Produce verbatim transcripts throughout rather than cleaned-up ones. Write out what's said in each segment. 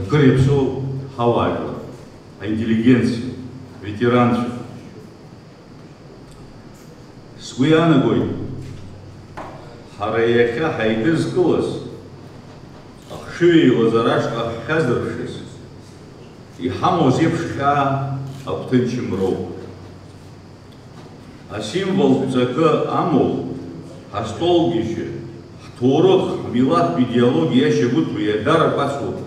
Хыр иаԥсоу ҳауаажәлар, аинтеллигенциа, ветеранцәа. Сгәы иаанагоит, ҳара иахьа ҳаидызкылаз, ахшыҩ еилаҵара ашҟа ҳхьазыршаз, иҳамоу зеиԥшхьаа агәҭынчымроуп. Асимволтә ҵакы амоу, ҳастолгьежьы, ҳҭоурых, ҳмилаҭтә идеологиа иашьагәыҭу иадараку ацуп.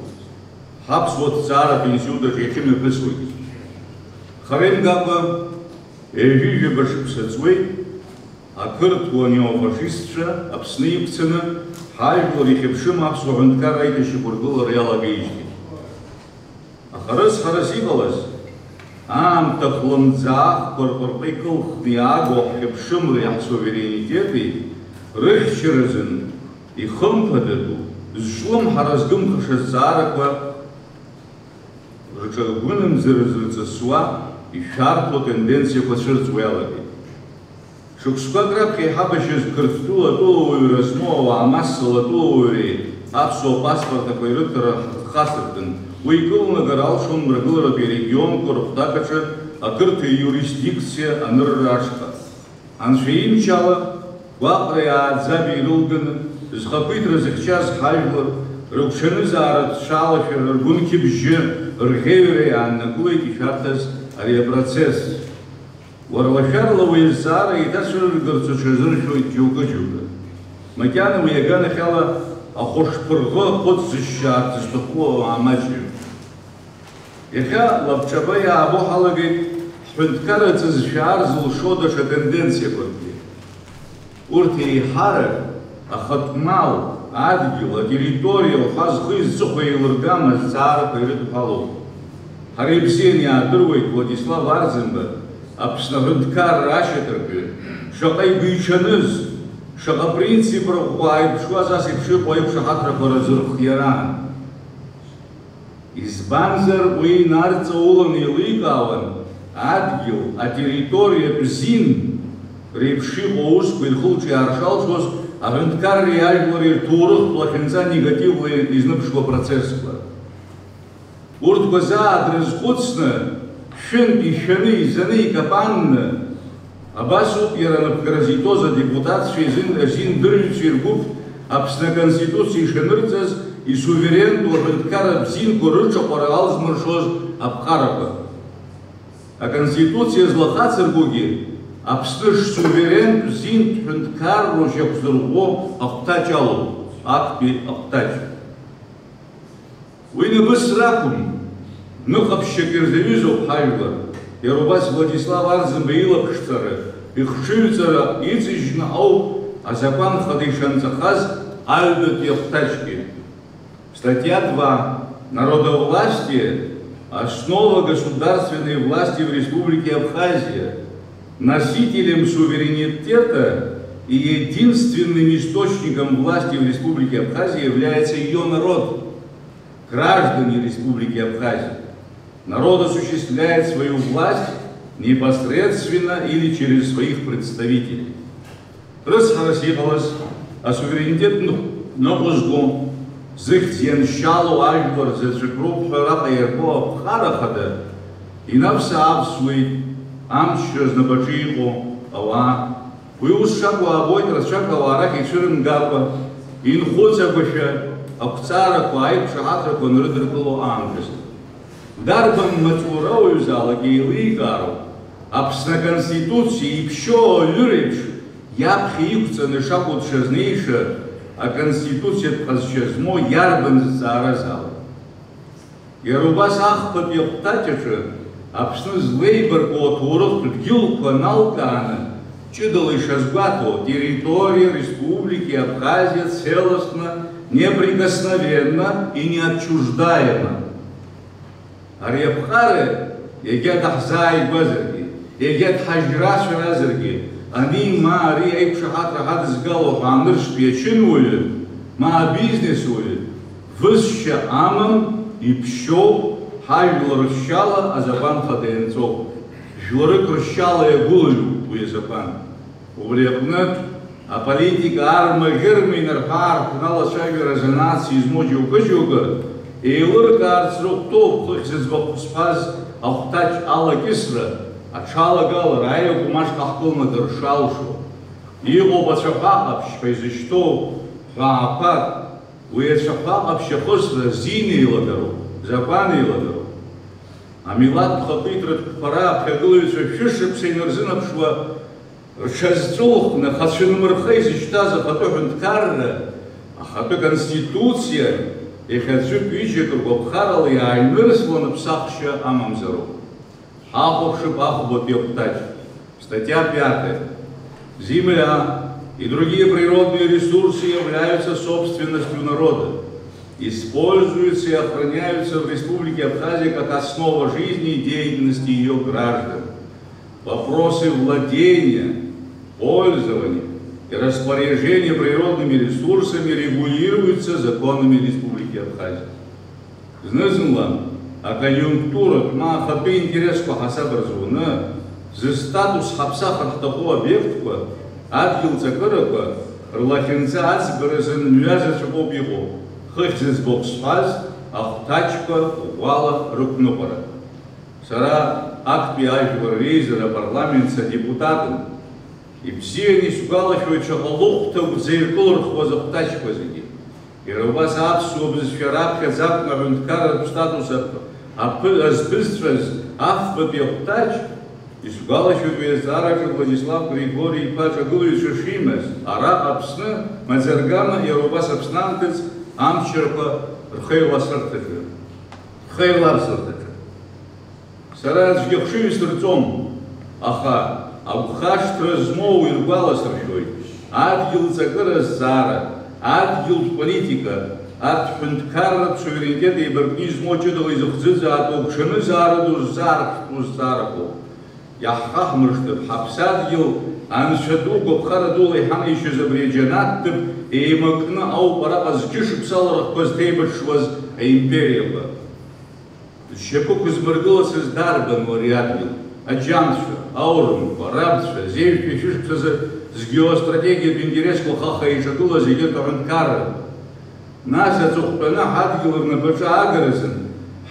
Ҳаԥсуа ҭҵааратә институт аҿы иахьымҩаԥысуагьы. Хара имгакәа, ҩажәижәаба шықәса ҵуеит, ақырҭуа неофашистцәа Аԥсны иқәцаны, ҳажәлар ихьыԥшым аԥсуа ҳәынҭқарра аиҭашьақәыргылара иалагеижьҭеи. Аха рыцҳарас иҟалаз, аамҭа хлымӡаахқәа рҟырҟы икылхны иаагоу ҳхьыԥшымреи ҳсуверенитети рыхьчаразын ихымԥадатәу, зҿлымҳара згымхаша зҵаарақәа рҿагәынамӡара зырҵысуа, ишәарҭоу атенденциақәа цәырҵуа иалагеит. Шықәсқәак раԥхьа иҳабашьыз Қырҭтәыла атәылауаҩра змоу ауаа массала атәылауаҩреи аԥсуа паспортақәа ирыҭара ҳхасыртәын. Уи икылнагар алшон мрагыларатәи арегионқәа рыхәҭак аҿы ақырҭуа иурисдикциа анырра ашҟа. Анцәа имчала, гәаҟреи ааӡаби ирылганы, зхақәиҭра зыхьчаз ҳажәлар, рыгәҽанызаара ҭшәалашәара, ргәынқьбжьы, рӷьеҩра иааннакылеит ишәарҭаз ари апроцесс. Уарлашәарла уи азҵаара еиҭацәырыргарц уҽазыршәоит џьоукы-џьоукы. Макьана уи аганахьала ахәышԥырӷы ахәыц зышьшьаарц зҭаху ауаа маҷҩым. Иахьа лабҿаба иаабо ҳалагеит ҳҳәынҭқарра ҵызшәаар зылшо даҽа тенденциақәакгьы. Урҭ еиҳарак ахатә мал, адгьыл, атерриториа уҳәа зхи зҵыхәеи еилыргам азҵаарақәа ирыдҳәалоуп. Ҳара ибзианы иаадыруеит Владислав Арӡынба, Аԥсны аҳәынҭқарра ашьаҭаркҩы, шаҟа игәиҽаныз, шаҟа принцип рыӷәӷәа ааирԥшуаз ас еиԥш иҟоу аиқәшаҳаҭрақәа рзырхиараан. Избанзар, уи инарҵаулан еиликаауан адгьыл, атерриториатә зин реиԥш иҟоу аусқәа ирхылҿиаар шалшоз аҳәынҭқарреи ажәлари рҭоурыхтә лахьынҵа негативла изныԥшуа процессқәа. Урҭқәа заа дрызхәыцны, шәынтә ишәаны, изаны, икапанны, абас ауп иара анапхгара зиҭоз адепутатцәеи азин-, азиндырҩцәеи ргәыԥ Аԥсны Аконституциа ишанырҵаз, исуверентәу аҳәынҭқарратә зинқәа рыҿаҟәара алзмыршоз аԥҟарақәа. Аконституциа злахацыркугьы Аԥсны шсуверентә зинтә ҳәынҭқарроу шьақәзырӷәӷәо ахәҭаҷ алоуп, актәи ахәҭаҷ. Уи ныбысра акәым, ныҟаԥшьак ирзаҩызоуп ҳажәлар, иара убас Владислав Арӡынба илаԥшҵара, ихҽыҩҵара иҵыжьны ауп азакәан хада ишанҵахаз аҩбатәи ахәҭаҷгьы. Статья два. Народовластие — основа государственной власти в Республике Абхазия. Носителем суверенитета и единственным источником власти в Республике Абхазия является её народ, граждане Республики Абхазия. Народ осуществляет свою власть непосредственно или через своих представителей. Рыцҳарас иҟалаз, асуверенитет ныҟ-, ныҟәызго, зыхьӡ ианшьалоу ажәлар заҵәык роуп ҳәа араҟа иарбоу аԥҟара хада инавсаавсуеит амчра знапаҿы иҟоу ауаа. Уи ус шакәу аабоит, рацәак ауаа рахь ицәырымгакәа, инхоҵагәашәа ақәҵарақәа, аиқәшаҳаҭрақәа анрыдыркыло аамҭазы. Дарбан маҵура уаҩзаалак еиликаароуп, Аԥсны Аконституциа иԥшьоу ауаҩы реиԥш иаԥхьа иқәҵаны шакәу дшазнеиша, аконституциатә ҟазшьа змоу иарбан зҵааразаалак. Иара убас ахԥатәи ахәҭаҷ аҿы Аԥсны злеибарку аҭоурыхтә дгьылқәа налкааны, ҷыдала ишазгәаҭоу, территория Республики Абхазия целостна, неприкосновенна и неотчуждаема. Ари аԥҟара, егьа даҳзааигәазаргьы, егьа дҳажьрацәаразаргьы, ани ма ари аиқәшаҳаҭра ҳадызгало ҳәа анырцәтәи ачынуаҩы, ма абизнесуаҩы, высшьа амам, иԥшьоуп, ҳажәлар ршьала азакәан хада ианҵоуп. Жәларык ршьала иагәылаҩуп уи азакәан. Убри аҟнытә, аполитика арма-ӷьырма инарҳәы-аарҳәны алацәажәара занааҭс измоу џьоукы-џьоукы, Еилыркаарц рыхәҭоуп хыхь зыӡбахә сҳәаз ахәҭаҷ алакьысра, аҽалагалара, аиакәым ашҟа ҳкылнагар шалшо. Иҟоуп ацәаҳәа ҟаԥшь ҳәа изышьҭоу ҳәаақәак, уи ацәаҳәа ҟаԥшь ахысра зин еилагароуп, закәан еилагароуп. Амилаҭтә хақәиҭратә қәԥара аԥхьагылаҩцәа шәышықәса инарзынаԥшуа рҽазҵәылхны, ахацәа нымырха изышьҭаз ахатәы ҳәынҭқарра, ахатәы конституциа, иахьа аӡәык-ҩыџьак ргәаԥхарала иааинырсланы ԥсахшьа амамзароуп. Ҳахәаԥшып ахәбатәи ахәҭаҷ. Статья пятая. Земля и другие природные ресурсы являются собственностью народа, используются и охраняются в Республике Абхазия как основа жизни и деятельности её граждан. Вопросы владения, пользования и распоряжения природными ресурсами регулируются законами Республики Абхазия. Зны-зынла аконъиунктуратә ма ахатәы интересқәа ҳасаб рзуны, зыстатус ҳаԥсахыр ҳҭаху обиектқәа, адгьыл ҵакырақәа рлахьынҵа аӡбаразы мҩа заҵәык ауп иҟоу, хыхь зыӡбахә сҳәаз ахәҭаҷқәа ӷәӷәала рықәныҟәара. Сара актәи ажәлар реизара апарламент садепутатын. Ибзианы исгәалашәоит шаҟа лыхәҭа гәӡа иркылырхуаз ахәҭаҷқәа зегьы. Иара убас аԥсуа бызшәа раԥхьаӡа акәны аҳәынҭқарратә статус ап-, аԥы-, азԥызҵәаз афбатәи ахәҭаҷ, исгәалашәоит уи азҵаараҿы Владислав Григори-иԥа аҿагылаҩцәа шимаз, араҟа Аԥсны, маӡа-ргама, иара убас Аԥсны анҭыҵ амчрақәа рхеиласырҭаҿы. Рхеиларсырҭаҿы. Сара аӡәгьы ахшыҩ сырҵом, аха агәхашҭра змоу иргәаласыршәоит, адгьыл ҵакыра азҵаара, адгьылтә политика, арҭ ҳәынҭқарратә суверенитет еибаркны измоу ҷыдала изыхӡыӡаатәу агәҽанызаара ду ззаархәтәу зҵаарақәоуп. Иаҳхаҳмыршҭып, ҳаԥсадгьыл анцәа ду гәаԥхара дула иҳанеишьаз абри аџьанаҭ ҭыԥ еимакны ауп араҟа зқьышықәса алархқәа зҭеибаҽуаз аимпериақәа. Зшьапы ықәызмыргылацыз дарбану ари адгьыл? Аџьамцәа, аурымқәа, рабцәа, зежәтәи шәышықәсазы згеостратегиатә интересқәа хаха иҿагылаз егьырҭ аҳәынҭқаррақәа. Нас аҵыхәтәаны ҳадгьыл рнапаҿы аагаразын,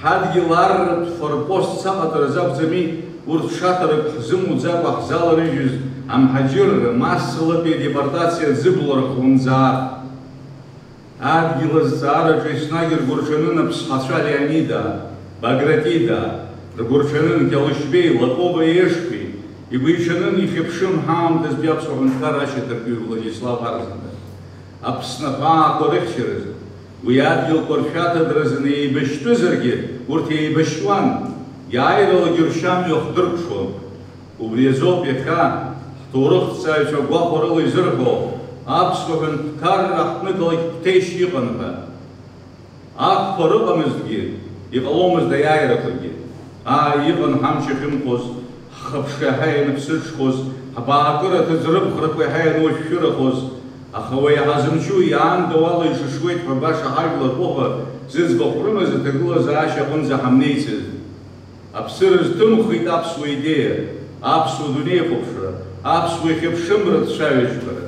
ҳадгьыл арратә форпостс аҟаҵаразы акәӡами урҭ шаҭарак ҳзымуӡакәа ҳзаларыжьыз амҳаџьырра, массалатәи адепортациа аӡыблара хлымӡаах? Адгьыл азҵаараҿы еснагь ргәырҽанын Аԥсҳацәа Леонида, Багратида, ргәырҽанын Кьалышьбеи, Лакоба Ешбеи, игәиҽанын ихьыԥшым ҳаамҭазтәи аԥсуа ҳәынҭқар ашьаҭаркҩы Владислав Арӡынба. Аԥсны аҳәаақәа рыхьчаразы, уи адгьылқәа ршәаҭадразы неибашьтәызаргьы, урҭ еибашьуан, иааиралагьы ршьамҩа хдыркәшон. Убри азоуп иахьа ҳҭоурыхҭҵааҩцәа гәахәарыла изырҳәо, аԥсуа ҳәынҭқарра ҳҭнықалақь ԥҭеишь иҟан ҳәа. Ақәԥара ыҟамызҭгьы, иҟаломызт аиааирақәагьы. Ааи, иҟан ҳамч ахьымхәоз, ҳхыԥшқәа иаҳа ианыԥсыҽхоз, ҳбаакыра аҭыӡрыԥхрақәа иаҳа иануашәшәырахоз, аха уи иаҳа зымчу иаандоу ала ишышуеит ҳәа баша ҳажәлар ҟәыӷа зыӡбахә рымаз аҭагылазаашьа аҟынӡа ҳамнеицызт. Аԥсыра зҭымхит аԥсуа идеиа, аԥсуа дунеихәаԥшра, аԥсуа ихьыԥшымра цәаҩажәгара.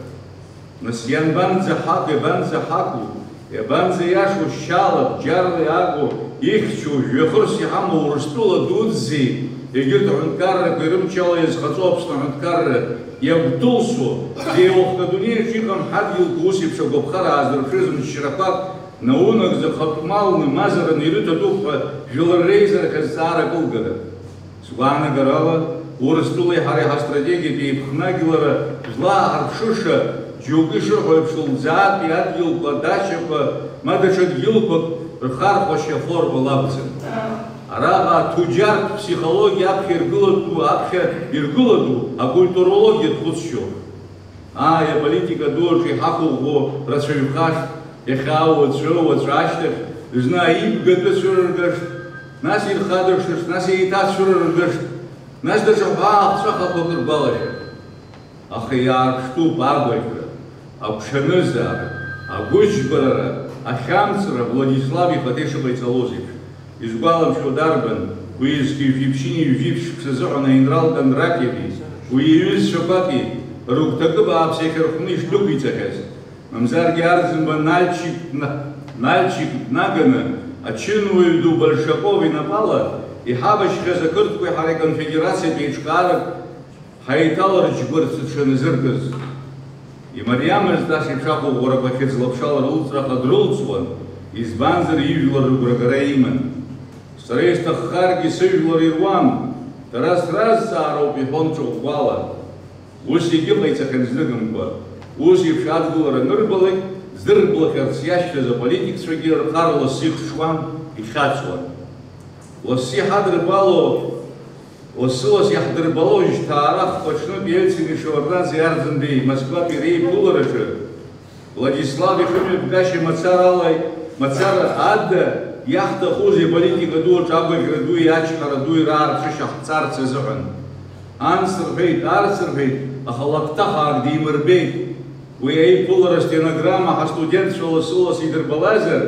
Нас ианбанӡа ҳакәу, иабанӡа ҳакәу, иабанӡа иашоу шьала, бџьарла иаго, ихьчоу, жәҩахырс иҳамоу Урыстәыла дуӡӡеи егьырҭ аҳәынҭқаррақәеи рымчала иазхаҵоу Аԥсны аҳәынҭқарра иагәҭылсуа, зеиуахк адунеиаҿ иҟам ҳадгьылқәа ус еиԥш агәаԥхара аазырԥшыз мчрақәак наунагӡа хатә малны, мазараны ирыҭатәуп ҳәа жәлар реизарахь азҵаара кылгада? Сгәаанагарала, Урыстәылеи ҳареи ҳастратегиатә еиԥхнагьлара злааҳарԥшыша џьоукы ишырҳәо еиԥш лӡаатәи адгьылқәа, адачақәа, ма даҽа дгьылқәак рхархәашьа аформала акәӡам. Араҟа аҭуџьартә ԥсихологиа аԥхьа иргылатәу, аԥхьа иргылатәу акультурологиатә хәыцшьоуп. Ааи, аполитика ду аҿы иҳақәыӷәӷәо рацәаҩхашт, иахьа уаҵәы, уаҵәы ашьҭахь, зны аибгатәы цәырыргашт, нас ирхадыршашт, нас еиҭа цәырыргашт, нас даҽа ҳәаахҵәахақәак ргәалашәашт. Аха иаарԥштәуп агәаӷьра, агәҽанызаара, агәыџьбарара, ахьамҵра Владислав ихаҭа ишыҟаиҵалоз еиԥш. Изгәаламшәо дарбан, уи зқьи жәиԥшьыни ҩажәи ԥшь шықәса азыҳәан аинрал Кондратиеви уи иҩызцәақәаки рыгәҭакы бааԥс иахьырхәны ишдәықәиҵахьаз, мамзаргьы Арӡынба Нальчик дна-, Нальчик днаганы Ачынуаҩ ду Большаков инапала иҳабашьхьаз ақырҭқәеи ҳареи конфедерациатә еиҿкаарак ҳаиҭаларџьгәарц рҽаназыркыз. Имариамызт ас еиԥш аҟәыӷәӷәарақәа ахьыӡлаԥшала рылҵраха дрылҵуан, избанзар, ижәлар рыгәрагара иман. Сара исҭаххаргьы сыжәлар ируан, дара сразҵаароуп, иҳәон ҿыӷәӷәала. Ус егьыҟаиҵахьан зныкымкәа. Ус еиԥш адгылара анырбалак, здырблахьарц иашьҭаз аполитикцәагьы рхара лассы ихҽуан, ихьаҵуан. Лассы иҳадырбало, лассы-ласс иаҳдырбало жьҭаара хԥа ҽнытә Ельцини Шеварднаӡеи Арӡынбеи Москватәи реиԥылараҿы Владислав ихымҩаԥгашьа мацарала, мацара ада иаҳҭахузеи аполитика ду аҿы агәаӷьра дуи ачҳара дуи раарԥшышьа ҳҵарц азыҳәан? Анс рҳәеит, арс рҳәеит, аха лакҭа хаак димырбеит. Уи аиԥылара астенограмма ҳастудентцәа лассы-ласс идырбалазар,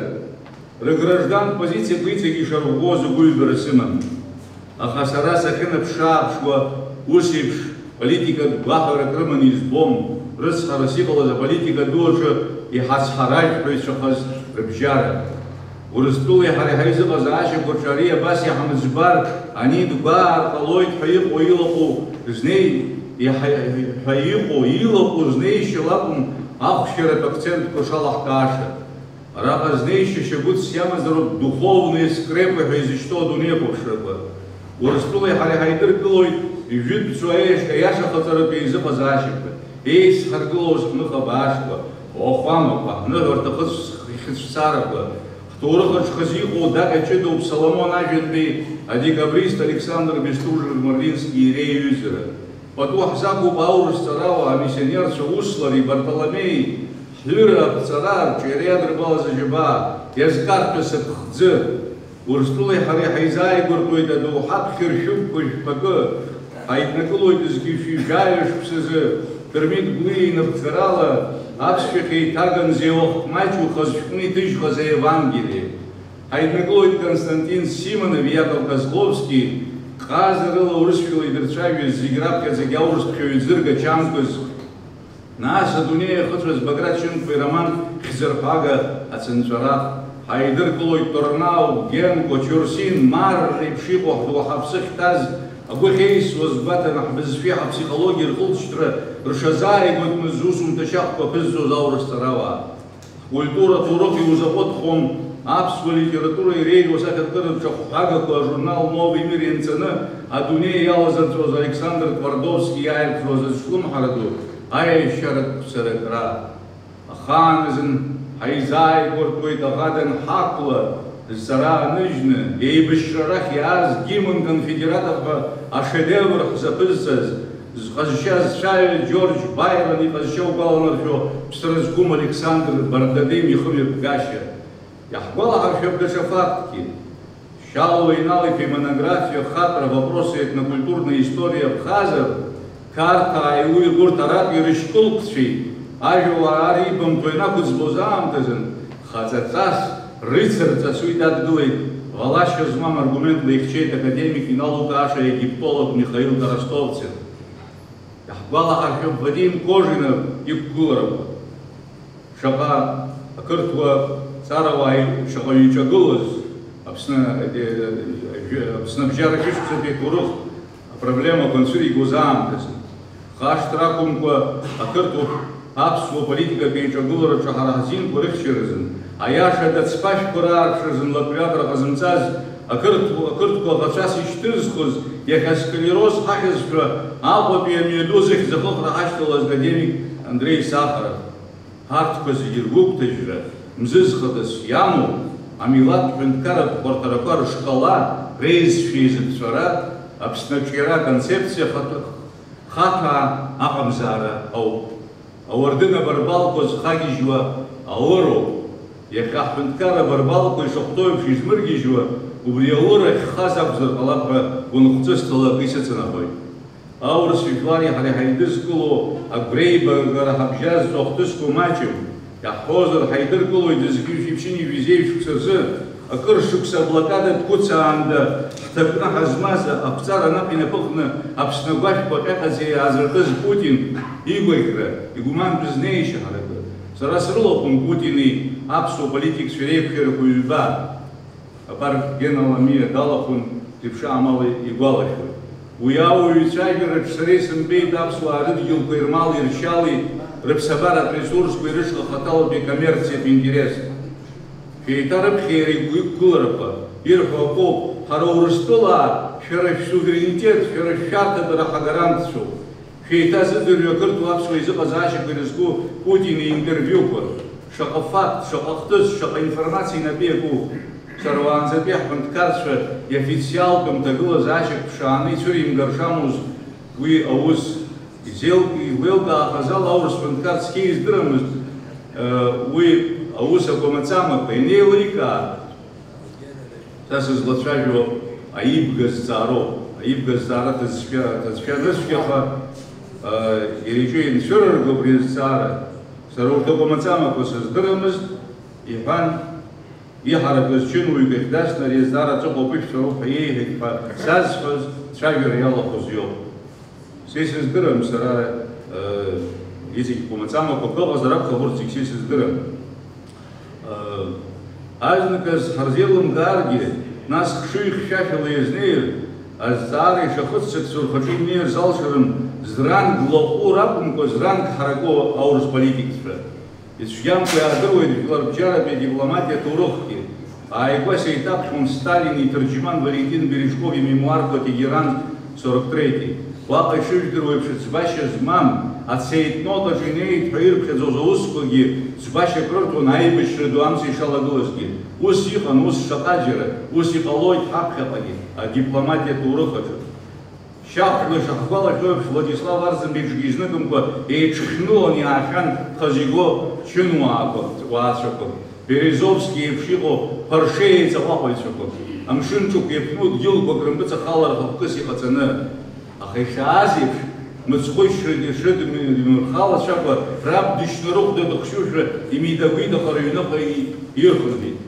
рыграждантә позициақәа иҵегьы ишарӷәӷәоз агәыҩбара сыман. Аха сара сахьынаԥш-ааԥшуа, ус еиԥш политикатә гәаҳәарак рыманы избом, рыцҳарас иҟалаз аполитика ду аҿы иҳацҳаражәҳәаҩцәахаз рыбжьара. Урыстәылеи ҳареи ҳаизыҟазаашьақәа рҿы ари абас иҳамыӡбар, ани дгәаар ҟалоит ҳәа иҟоу илаҟоу знеи-, иаҳа-, ҳәа иҟоу илаҟәу знеишьа лакәым ахәшьаратә акцентқәа шалаҳкааша. Араҟа знеишьа шьагәыҭс иамазароуп духовные скрепы ҳәа изышьҭоу адунеихәаԥшрақәа. Урыстәылеи ҳареи ҳаидыркылоит ижәытәцәоу аиашьа, аиаша хаҵаратәи еизыҟазаашьақәа, еицҳаргылоз ҳныха баашқәа, ҳуахәамақәа, ҳныҳәарҭа хыцә-, хьыцәцарақәа, ҳҭоурых аҿы хазы иҟоу адаҟьа ҷыдоуп Соломон Ажәантәи адекабрист Александр Бестужев-Марлински иреиҩызара. Пату ҳзақәуп аурыс ҵарауаа, амиссионерцәа Услари Бартоломеи, ҳҩыра аԥҵара, арҿиара иадырбалаз аџьабаа, иазкарҭәа сыԥхӡы. Урыстәылеи ҳареи ҳаизааигәартәуеит адоуҳа ԥхьа ршәыгқәа жәпакы, ҳаиднакылоит зқьи жәаҩа шықәсазы, Дырмит Гәлиа инапхгарала аԥсшәахь еиҭаган зеиуахк маҷу хаз шәҟәны иҭыжьхаз аевангелие. Ҳаиднакылоит Константин Симонов, Иаков Козловски, ҟазарыла урысшәала идырцәажәыз, зегь раԥхьаӡагьы аурыс ԥхьаҩ ӡырга чамкыз. Нас адунеи иахыҵәаз Баграт Шьынқәба ироман Хьӡырҳәага ацынҵәарах. Ҳаидыркылоит Торнау, Генко, Чурсин, Марр реиԥш иҟоу ҳдоуҳа ԥсы ахьҭаз, агәы ахьеисуаз гәаҭаны ҳбызшәеи ҳаԥсихологиеи рхылҵшьҭра рҽазааигәатәны зусумҭа шьахәқәа аԥызҵоз аурыс ҵарауаа. Ҳкультура аҭоурых иузаҟәыҵхом, аԥсуа литература иреиӷьу асахьаркыратә ҿахәҳәагақәа ажурнал Новый мир ианҵаны адунеи иалазырҵәоз Александр Твардовски иааирԥшуаз азҿлымҳара ду аиашьаратә царакра. Ахааназын ҳаизааигәартәуеит аӷа данҳақәла, зҵара аныжьны, еибашьра рахь иааз гимн конфедератов ҳәа ашедевр ҳзаԥызҵаз, зҟазшьа зцәаҩа Џьорџь Байрон иҟазшьа угәаланаршәо ԥсра зқәым Александр Бардадим ихымҩаԥгашьа. Иаҳгәалаҳаршәап даҽа фактгьы. Шьалуа Инал-иԥа имонографиа Хатра, вопросы этнокультурной истории Абхазов, Қарҭааи уи урҭ аратәи рышькылкцәеи ажәауаа ар ибамҭо ианақәыӡбоз аамҭазын, хаҵаҵас, рыцырҵас уи дадгылеит, ӷалашьа змам аргументла ихьчеит академик иналукааша египтолог Михаил Коростовцев. Иаҳгәалаҳаршәап Вадим Кожинов иқәгыларақәа. Шаҟа ақырҭуа ҵарауааи шаҟаҩы иҿагылоз Аԥсны, Аԥсны абжьаратә ҩышықәсатәи аҭоурых апроблемақәа анцәыригоз аамҭазы. Хашҭра акәымкәа, ақырҭуа аԥсуа политикатә еиҿагылараҿы ҳара ҳзинқәа рыхьчаразын, аиаша дацԥашәқәа раарԥшразын лакҩакра ҟазымҵаз ақырҭ-, ақырҭқәа аӷацәас ишьҭызхыз, иахьа склероз ҳахьызшәа Аҟәатәи амҩаду зыхьӡ ахыхра ҳашьҭалаз академик Андреи Сахаров. Арҭқәа зегьы ргәыгәҭажьра мзызхадас иамоу, амилаҭтә ҳәынҭқарратә хәарҭарақәа рышкала реизшәа еизыԥҵәара, Аԥсны аҿиара аконцепциа хаҭа-, хаҭәаа аҟамзаара ауп. Ауардын абарбалқәа зхагьежьуа аоуроуп. Иахьа ҳҳәынҭқарра абарбалқәа ишахәҭоу еиԥш измыргьежьуа, убри аурахь хаз акәзар ҟалап ҳәа гәынхәҵысҭала акы исыцанахоит. Аурыс жәлари ҳареи ҳаидызкыло агәреибагара ҳабжьазҵо ахҭысқәа маҷым. Иаҳҳәозар, ҳаидыркылоит зқьи жәшәи ԥшьынҩажәи зеижә шықәса рзы, акыр шықәса аблокада дқәыцаанда ҳҭакны ҳазмаз ақәҵара наҟ инапыхны Аԥсны агәашәқәа ҟьаҟьаӡа иаазыртыз Путин игәаӷьра, игәмантә знеишьа ҳаракы. Сара срылахәын Путини аԥсуа политикцәеи реиқәшәарақәа ҩба. Абар, Гена Ламиа далахәын, зеиԥшаам ала игәалашәоит. Уи ауаҩ ицәажәараҿ сара исымбеит аԥсуаа рыдгьылқәеи рмали ршьали, рыԥсабаратә ресурсқәеи рышҟа хаҭалатәи акоммерциатә интерес. Шәеиҭарыԥхьа иара игәы иқәгыларақәа, ирҳәо акоуп, ҳара Урыстәылаа, шәара шәсуверенитет, шәара шәшәарҭадара ҳагарантцәоуп. Шәеиҭазыӡырҩы ақырҭуа аԥсуа изыҟазаашьақәа ирызку Путин иинтервиуқәа, шаҟа факт, шаҟа хҭыс, шаҟа информациа инапы иаку. Сара уаанӡатәи ҳҳәынҭқарцәа иофициалтәым ҭагылазаашьак ԥшааны ицәыримгар шамуз уи аус изеил-, излеилкаахаз ала аурыс ҳәынҭқар цқьа издырамызт, э, уи аус акәамаҵамақәа инеиликаа. Са сызлацәажәо аибга зҵаароуп. Аибга зҵаара ҭыӡшәа, ҭыӡшәа анызшәаха, э, иара иҿы инцәырырго абри азҵаара, сара урҭ акәамаҵамақәа сыздырамызт, иҳәан, иҳаракыз чынуаҩык ахь дасны ари азҵаара аҵыхәа ԥышәҵәароуп ҳәа иеиҳәеит ҳәа зазҳәоз цәажәара иалахәыз иоуп. Са исыздырам, сара, э, изегь кәамаҵамақәак ыҟазар акәхап, урҭ зегь са исыздырам. Э, азныказ ҳарзеилымкааргьы, нас хшыҩ-хьшәашәала иазнеир, азҵаара ишахыццакцәо рхаҿы имнеир залшарым зранг лаҟәу ракәымкәа, зранг ҳараку аурыс политикцәа. Ицәгьамкәа иаадыруеит жәларбжьаратәи адипломатиа аҭоурыхгьы. Ааигәа сеиҭаԥхьон Сталин иҭырџьман Валентин Бережков имемуарқәа Тегеран сорок третий. Уаҟа ишыжәдыруа еиԥш, ӡбашьа змам, ацеитнотаҿ инеит ҳәа ирԥхьаӡоз аусқәагьы ӡбашьак рырҭон аибашьра ду амца ишалагылазгьы. Ус иҟан, ус шаҟаџьара, ус иҟалоит ҳаԥхьаҟагьы, адипломатиа ҭоурых аҿы. Шьахәла ишаҳгәалашәо еиԥш, Владислав Арӡынба иҿгьы изныкымкәа еиҽхьнылан иаахьан хазиго чынуаақәак, уаацәақәак, Березовски еиԥш иҟоу ԥаршеи еиҵаҟәаҟәаҩцәақәак, амшын ҿықә иаԥну дгьылқәак рымпыҵахалара хықәкыс иҟаҵаны. Аха ишааз еиԥш, мыцхәы ишрыдмырхалацәакәа, раб дышьнарыхәда дыхшьушәа, имидагәидахара аҩныҟа ирхынҳәит.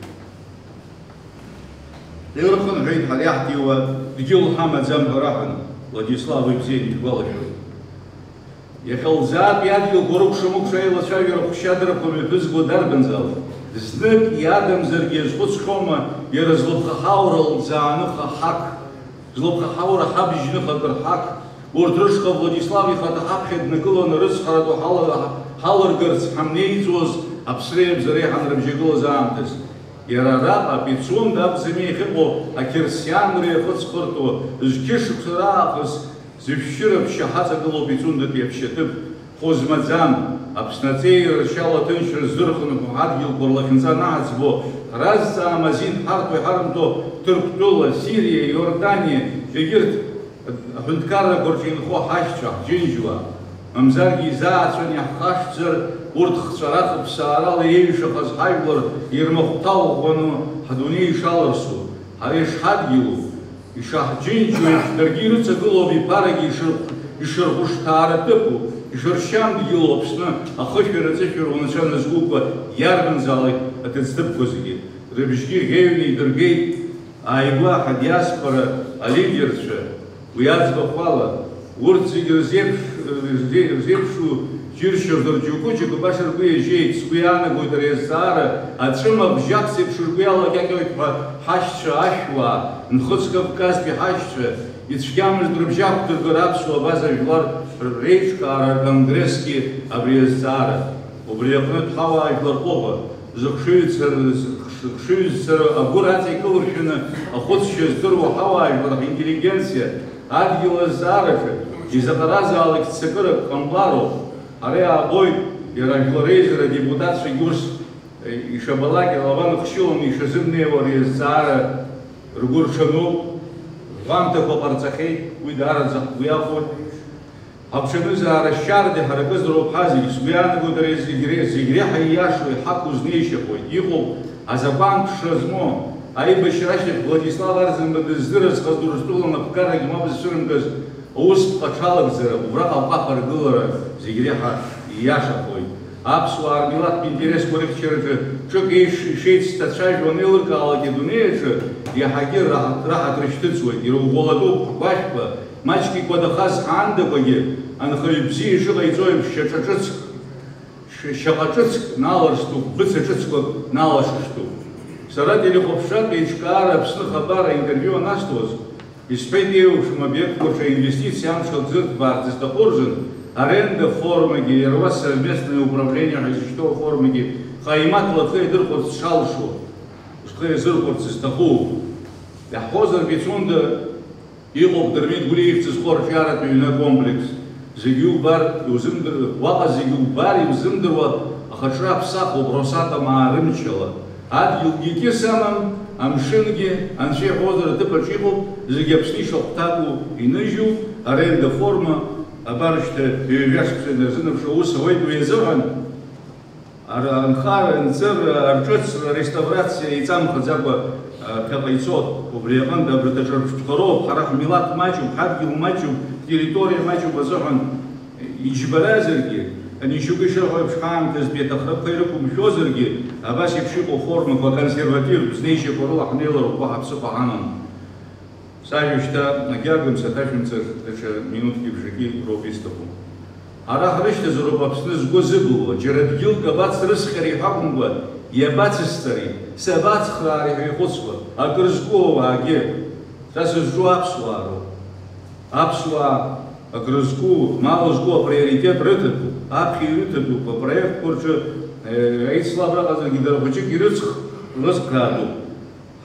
Ирхынҳәит ҳара иаҳҭиуа дгьыл ҳамаӡам ҳәа раҳәан, Владислав ибзианы ишәгәалашәоит. Иахьа лзаатәи адгьылқәа рыкәша-мыкәша аилацәажәара хәшьадрақәа мҩаԥызго дарбанзаалак, знык иадамзаргьы иазхәыцхьоума иара злыԥхаҳаура лӡааныха ҳақ, злыԥхаҳаура ҳабжьныха акыр ҳақ, урҭ рышҟа Владислав ихаҭа ҳаԥхьа днагыланы рыцҳаратәы ҳала-, ҳалыргарц ҳамнеиӡоз аԥсреи абзареи ҳанрыбжьагылаз аамҭаз. Иара араҟа Пицунда акәӡами иахьыҟоу ақьырсианра иахыҵхыртәуа, зқьышықәса раахыс зышәшьыра ԥшьа ҳаҵагылоу Пицундатәи аԥшьаҭыԥ, хәы змаӡам, Аԥсны аҵеира ршьала аҭынчра ззырхынҳәуа ҳадгьылқәа рлахьынҵа анаҳӡбо, ҳразҵаам азин ҳарҭо иҳарымҭо Ҭырқәтәыла, Сириа, Иорданиа, егьырҭ аҳәынҭқаррақәа рҿы инхо ҳашьцәа, ҳџьынџьуаа, мамзаргьы изаацәаны иаҳхашҭзар, урҭ хҵәара-хыԥсаарала еиҩшахаз ҳажәлар ирмахәҭа ӷәӷәаны ҳдунеи ишаларсу, ҳара ишҳадгьылу, ишаҳџьынџьуа еиԥш, даргьы ирыҵагылоуп иԥарагьы ишырхә-, ишырхәышҭаара ҭыԥу, ишыршьам дгьылу Аԥсны ахышәара-аҵышәара унацәа назкукәа иарбанзаалак аҭыӡҭыԥқәа зегьы. Рыбжьгьы ӷьеҩны идыргеит ааигәа ҳадиаспора алидерцәа, уи аӡбахә ала, урҭ зегьы рзеиԥш-, рзе-, рзеиԥшу џьыршьозар џьоукы-џьоукы баша ргәы иажьеит, сгәы иаанагоит ари азҵаара, аҵәыма бжьахц еиԥш ргәы иалакьакьоит ҳәа ҳашьцәа ашәуаа, Нхыҵ Кавказтәи ҳашьцәа, ицәгьамызт рыбжьақәдыргар аԥсуа абаза жәлар реиҿкаара аконгрессгьы абри азҵаара. Убри аҟнытә ҳауаажәлар ҟәыӷа, зыхшыҩзцара, зыхшыҩзцара агәыр аҵа икылыршәаны ахәыцшьа здыруа ҳауаажәлар, ҳинтеллигенциа, адгьыл азҵаараҿы изаҟаразаалак ццакырак ҟамлароуп. Ара иаабоит иара ажәлар реизара адепутатцәагьы ус ишабалак илаба ныхшьыланы ишазымнеиуа ари азҵаара ргәы рҽануп. Ҳгәамҭақәа ҟарҵахьеит, уи даараӡа ҳгәы иахәоит. Ҳагәҽанызаара шьарда иҳаракызароуп ҳазегь, сгәы иаанагоит, ари зегь ре-, зегь реиҳа ииашоу, иҳақәу знеишьахоит, иҟоуп азакәан ԥшра змоу, аибашьра ашьҭахь Владислав Арӡынба дыздыразхаз Урыстәыла анапхгарагьы мап зцәырымкыз аусԥҟа аҽалагӡара, убраҟа аҟәаԥ аргылара зегь реиҳа ииашахоит. Аԥсуаа рмилаҭтә интересқәа рыхьчараҿы ҿык еиш-, ишеицҭацәажәо анеилыркаалак адунеи аҿы иаҳагьы раҳ-, раҳаҭыр шьҭыҵуеит, ирӷәӷәалатәуп ҳгәашәқәа, маҷк икәадахаз ҳаандақәагьы, анхаҩы бзиа ишыҟаиҵо еиԥш, шьаҿа ҿыцк, ш-, шьаҟа ҿыцк наларшҭуп, быца ҿыцқәак налашышҭуп. Сара телехәаԥшратә еиҿкаара Аԥсны хабар аинтервиу анасҭоз, исҳәеит, еиуеиԥшым обиектқәа рҿы аинвестициа амш акзырҭбаарц зҭаху рзын аренда формагьы, иара убас совместное управление ҳәа изышьҭоу аформагьы ҟаимаҭла рхы иадырхәарц шалшо, рхы иазырхәарц зҭаху. Иаҳҳәозар, Пицунда Иҟоуп Дырмит Гәлиа ихьӡ зху арҿиаратә ҩны акомплекс. Зегьы иубар иузымдыр-, уаҟа зегьы убар иузымдыруа ахаҿра аԥсахуп Росатомаа рымчала. Адгьылгьы кьыс амам, амшынгьы, анцәа иҳәозар, аҭыԥ аҿы иҟоуп, зегьы Аԥсны ишахәҭаку иныжьу, аренда форма, абар шьҭа ҩажәа шықәса инарзынаԥшуа аус ауеит уи азыҳәан. Ара анхара, анҵыра, арҿыцра, ареставрациа еиҵамхаӡакәа, а, ԥхьаҟа ицоит. Убри аҟынтә абарҭ аҿырԥштәқәа роуп, ҳара ҳмилаҭ маҷуп, ҳадгьыл маҷуп, ҳтерриториа маҷуп азыҳәан иџьбаразаргьы, ани шьоукы ишырҳәо еиԥш, ҳаамҭазтәи аҭахрақәа ирықәымшәозаргьы, абас еиԥш иҟоу формақәа, аконсервативтә знеишьақәа рыла ҳнеилар ӷәӷәа ҳаԥсыхәа ҳамам. Сажәа шьҭа агьагым саҭашәымҵар, даҽа минуҭки бжаки роуп исҭаху. Ара ҳрышьҭазароуп Аԥсны згәы зыбылуа, џьара дгьылк абацрысхьари ҳәа акәымкәа, иабацысҵари, сабацхраари ҳәа ихәыцуа, акры зку ауаагьы. Са сызҿу аԥсуаа роуп. Аԥсуаа акры зку, мал зку априоритет рыҭатәуп, аԥхьа ирыҭатәуп апроектқәа рҿы, э, аицлабра ҟаҵаргьы дара хәыҷык ирыцх-, рыцхраатәуп.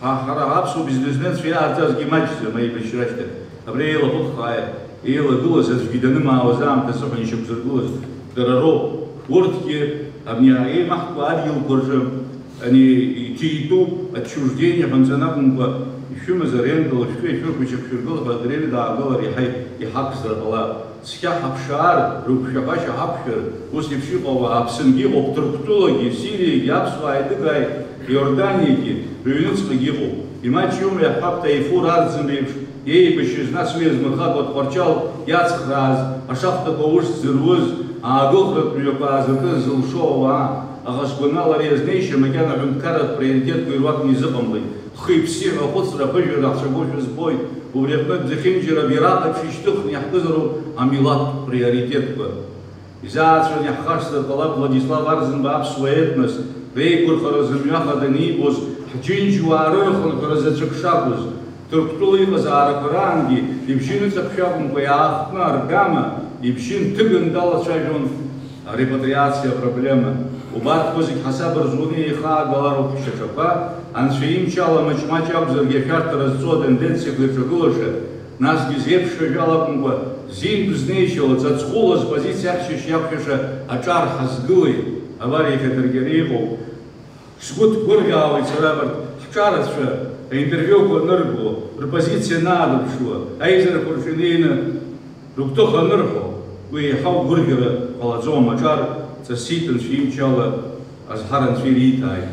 Ҳа, ҳара аԥсуа бизнесменцәа иааӡазгьы маҷӡам аибашьра ашьҭахь. Абри еилаԥыххаа еилагылаз, аӡәгьы данымаауаз аамҭа азыҳәан ишьақәзыргылаз дара роуп. Урҭгьы абни еимаҳкуа адгьылқәа рҿы ани иҭитәуп, отчуждение ҳәа анҵан акәымкәа, ишәымаз арендала шәтәы, ишәырхәа, ишьақәшәыргыла ҳәа адырҩегьых даагалар иаҳа иҳақәзар ҟалап. Цқьа ҳаԥшаар, рыгәшәаҳәашьа ҳақәшәар, ус еиԥш иҟоу ауаа Аԥсынгьы ыҟоуп, Ҭырқәтәылагьы, Сириагьы, аԥсуаа еидыгааит, Иорданиагьы, рыҩныҵҟагьы ыҟоуп. Имаҷҩума иаҳҳәап, Таифур Арӡын еиԥш, еибашьыз, нас уи иазмырхакәа Тҟәарчал иацхрааз, ашахтақәа аус зыруз, аагылхратә мҩақәа аазыркыз зылшо ауаа, аха сгәанала ари азнеишьа макьана аҳәынҭқарратә приоритетқәа ируакны изыҟамлеит. Хи-ԥси ҳәа ахәыцра аԥыжәара ҳцәагәышәа збоит. Убри аҟнытә зехьынџьара абираҟ еиԥш ишьҭыхны иаҳкызароуп амилаҭтә приоритетқәа. Изаацәаны иаҳхашҭыр ҟалап Владислав Арӡынба аԥсуа етнос реиқәырхара зымҩахада анибоз, ҳџьынџьуаа рырхынҳәра заҵәык шакәыз, Ҭырқәтәыла иҟазаарақәа раангьы ибжьы ныҵакшәа акәымкәа иаахтны аргама ибжьы нҭыганы далацәажәон арепатриациа апроблема. Убарҭқәа зегь ҳасаб рзуны еихаагалароуп ҳшьаҿақәа, Анцәа имчала маҷ-маҷ акәзаргьы ашәарҭара зҵоу атенденциақәа ирҿагылаша, насгьы зеиԥшрашәала акәымкәа, зинтә знеишьала, ҵаҵӷәыла зпозициа ахьчашьа иақәшәаша аҿар ҳазгылеит. Абар иахьа даргьы ари иҟоуп. Сгәы ҭгәырӷьаауеит сара абарҭ ҳҿарацәа аинтервиуқәа анырго, рпозициа анаадырԥшуа, аизарақәа рҿы инеины рыгәҭыха анырҳәо, уи еиҳау гәырӷьара ҟалаӡом, аҿар ҵасит, Анцәа имчала азҳара Анцәа ириҭааит.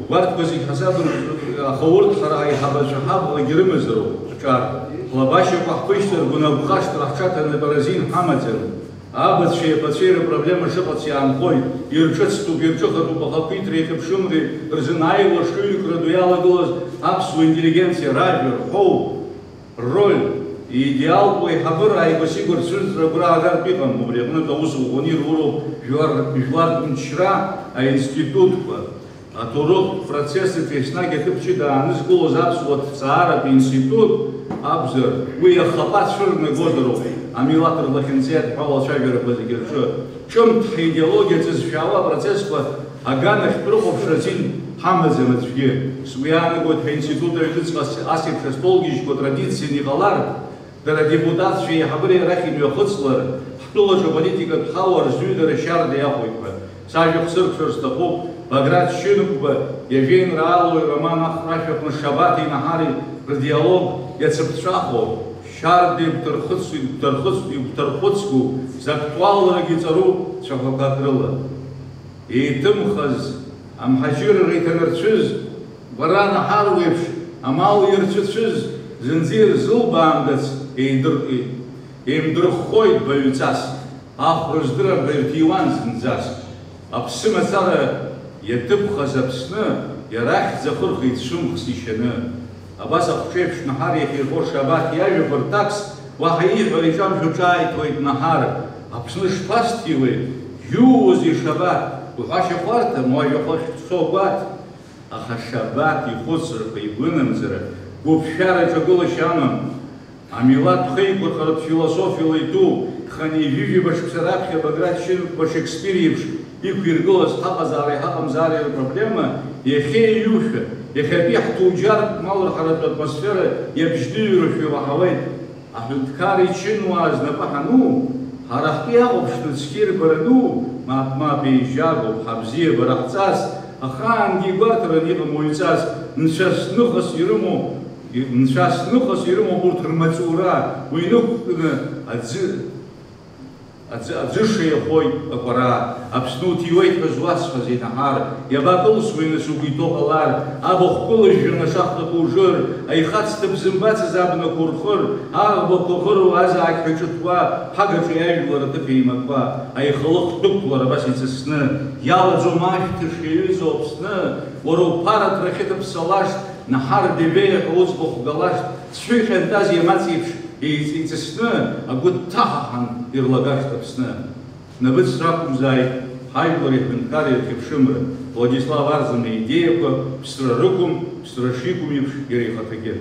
Убарҭқәа зегь ҳасабын, аха урҭ ҳара аиҳабацәа ҳаблагьы рымазароуп, аҿар. Ҳлабашьақәа ҳԥышьҭаргәын агәхашҭра ҳҽаҭаны апаразин ҳамаӡам. Абацәеи аԥацәеи рыпроблема шыҟац иаанхоит, ирҿыцтәуп, ирҿыхатәуп, аха ақәиҭреи ахьыԥшымреи рзын аиуа шыҩкра ду иалагылаз аԥсуа интеллигенциа ражәа, рҳәоу, рроль, идеалтә еиҳабыра ааигәа-сигәа рцәырҵра агәра аагартә иҟам, убри аҟнытә аус ӷәӷәаны ируроуп жәлар, жәлартә мчра аинститутқәа. Аҭоурыхтә процесс аҿы еснагь аҭыԥ ҷыда аанызкылоз аԥсуа ҭҵааратә институт акәзар, уи ахапа цәырнагозароуп, амилаҭ рлахьынҵеит ҳәа алацәажәарақәа зегьы рҿы. Ҿымҭ ҳидеологиа ҵызшәаауа апроцессқәа аганахьтә рыхәаԥшра азин ҳамаӡам аӡәгьы. Сгәы иаанагоит, ҳинститут аҩныҵҟа ас еиԥш астолгьежьқәа традицианы иҟалар, дара адепутатцәеи аиҳабыреи арахь имҩахыҵлар, ҳтәылаҿы аполитикатә ҳауа рзыҩнара шьарда иахәоит ҳәа. Сажәа хсыркәшар сҭахуп, Баграт Шьынқәба иажәеинраалоу ироман Ахра ашәаҟны Шабаҭи Наҳари рдиалог иацыԥҵәахо, шьарда игәҭархыц-, игәҭархыц-, игәҭархәыцгоу, зактуалрагьы ҵару цәаҳәақәак рыла. Еиҭымхаз, амҳаџьырра иҭанарцәыз, Бара Наҳар уеиԥш амал ирцәыцәыз зынӡа ирзылбаандац еидыркит. Еимдырххоит баҩҵас, ахәра здырам ҳәа ирҭиуан зынӡаск. Аԥсы мацара иаҭыԥхаз Аԥсны иара ахьӡ ахырхит шәымхс ишьаны. Абас ахәҿеиԥш Наҳар иахьирхо Шабаҭ иажәақәа ртакс уаҳа ииҳәара иҿамшәо ҿааиҭуеит Наҳар. Аԥсны шԥасҭиуеи, иууозеи Шабаҭ, уҳәашьа хәарҭам, уажәахәа шәцо гәаҭ. Аха Шабаҭ ихәыцрақәа, игәынамӡара, гәыԥшәара ҿагылашьа амам. Амилаҭ хеиқәырхаратә философиала иҭәу, хынҩажәижәаба шықәса раԥхьа Баграт Шьынқәба Шекспир иеиԥш иқәиргылаз ҳаҟазаареи ҳаҟамзаареи рпроблема иахьа иҩушәа, иахьатәи ҳҭуџьартә малрҳаратә атмосфера иабжьдыҩрашәа иуаҳауеит. Аҳәынҭқар ичынуаа знапы ҳану, ҳара ҳтәы иахәаԥшны цқьа ирбарану, мап, мап, еижьагоуп, ҳабзиабара ҳҵас, ахаангьы игәарҭаран иҟам уаҩҵас, нцәа зныхас ирымоу, нцәа зныхас ирымоуп урҭ рмаҵура, уи нықәкны аӡы, аӡы, аӡыша иахоит акәара. Аԥсны уҭиуеит ҳәа зуасҳәазеи, Наҳар? Иабакылсуеи, нас, угәы иҭоу ҟалар? Абахә кылыжәжәан ашахҭақәа ужыр, аихац ҭыԥ зымбацыз абнақәа урхыр, аӷбақәа ӷыруа азаақьҳәа ҿыҭуа, ҳагаҿа иажәлар аҭыԥ еимакқәа, аихалых дәықәлар абас иҵысны, иалаӡом ашәҭыш иаҩызоу Аԥсны, уара уԥараҭра ахьыҭаԥсалашт, Наҳар Бебеиа ҳәа уӡбахә галашт, цәҳәы ихьантаз иамаҵ еиԥш еиҵ-, еиҵысны, агәы дҭаҳаҳан ирлагашт Аԥсны. Набыцра акәымзааит, ҳажәлари ҳҳәынҭқарреи рхьыԥшымра, Владислав Арӡынба идеиақәа ԥсра рықәым, ԥсра шиқәым еиԥш иара ихаҭагьы.